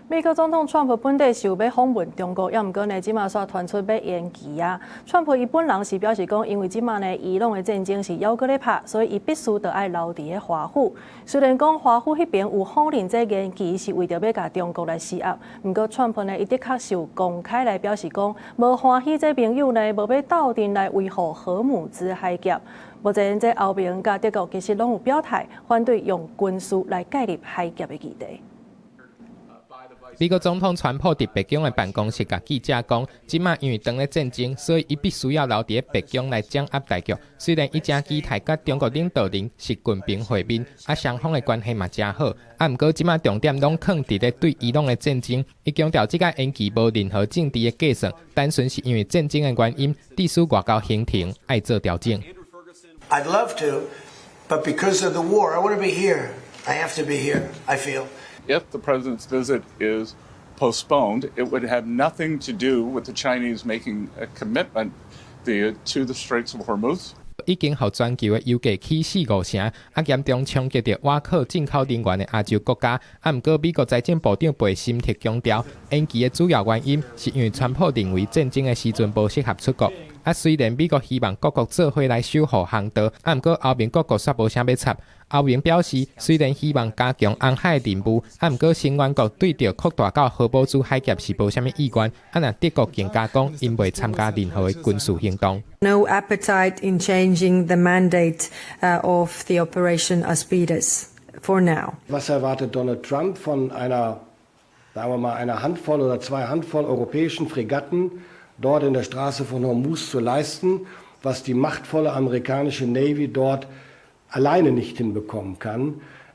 美國總統川普本底是有欲訪問中國，猶毋過呢，這馬煞傳出欲延期啊。川普伊本人是表示講，因為這馬呢，伊朗的戰爭是猶閣咧拍，所以伊必須著愛留佇咧華府。雖然講華府彼邊有否認這延期是為著欲共中國來施壓，毋過川普呢，伊的確是有公開來表示講，無歡喜這盟友呢，無欲鬥陣來維護荷姆茲海峽。目前這歐盟佮德國其實攏有表態，反對用軍事來介入海峽的議題。美國總統川普佇白宮的辦公室共記者講，這馬因為當咧戰爭，所以伊必須要留佇咧白宮來掌握大局。雖然伊誠期待佮中國領導人習近平會面，啊，雙方的關係嘛誠好，啊，毋過這馬重點攏囥佇咧對伊朗的戰爭。伊強調，這個延期無任何政治的計算，單純是因為戰爭的原因，致使外交行程愛做調整。 I'd love to, but because of the war, I want to be here. I have to be here, I feel. If the president's visit is postponed, it would have nothing to do with the Chinese making a commitment to the Straits of Hormuz. 已經予全球的油價起四五成，啊嚴重衝擊著倚靠進口能源的亞洲國家。啊，毋過美國財政部長貝森特強調，延期的主要原因是因為川普認為戰爭的時陣無適合出國。啊，雖然美國希望各國做伙來守護航道，啊，毋過歐盟各國煞無啥欲插。歐盟表示，雖然希望加強紅海的任務，啊，毋過成員國對著擴大到荷姆茲海峽是無啥物意願。啊，若德國更加講，𪜶袂參加任何的軍事行動。 No appetite in changing the mandate of the Operation Aspides for now. Was erwartet Donald Trump von einer, sagen wir mal, einer Handvoll oder zwei Handvoll europäischen Fregatten dort in der Straße von Hormuz zu leisten, was die machtvolle amerikanische Navy dort alleine nicht hinbekommen kann?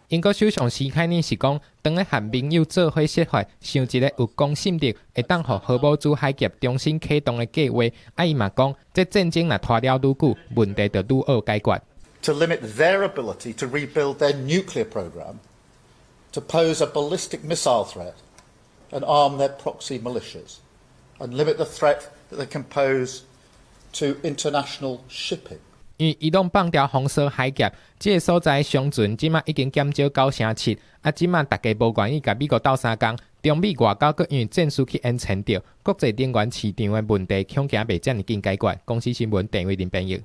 英國首相施凱爾是講，當咧和盟友做伙設法，想一个有公信力，會當予荷姆茲海峽重新啟動的計畫。啊，伊嘛講，這戰爭若拖了愈久，問題就愈惡解決。 To limit their ability to rebuild their nuclear program, to pose a ballistic missile threat, and arm their proxy militias, and limit the threat that they can pose to international shipping. 因為伊朗放掉封鎖海峽，這个所在商船這馬已經減少9成7，啊，這馬大家無願意共美國鬥相共，中美外交閣因為戰事去延伸著，國際能源市場的問題恐驚袂遮爾緊解決。公視新聞鄭偉林編譯。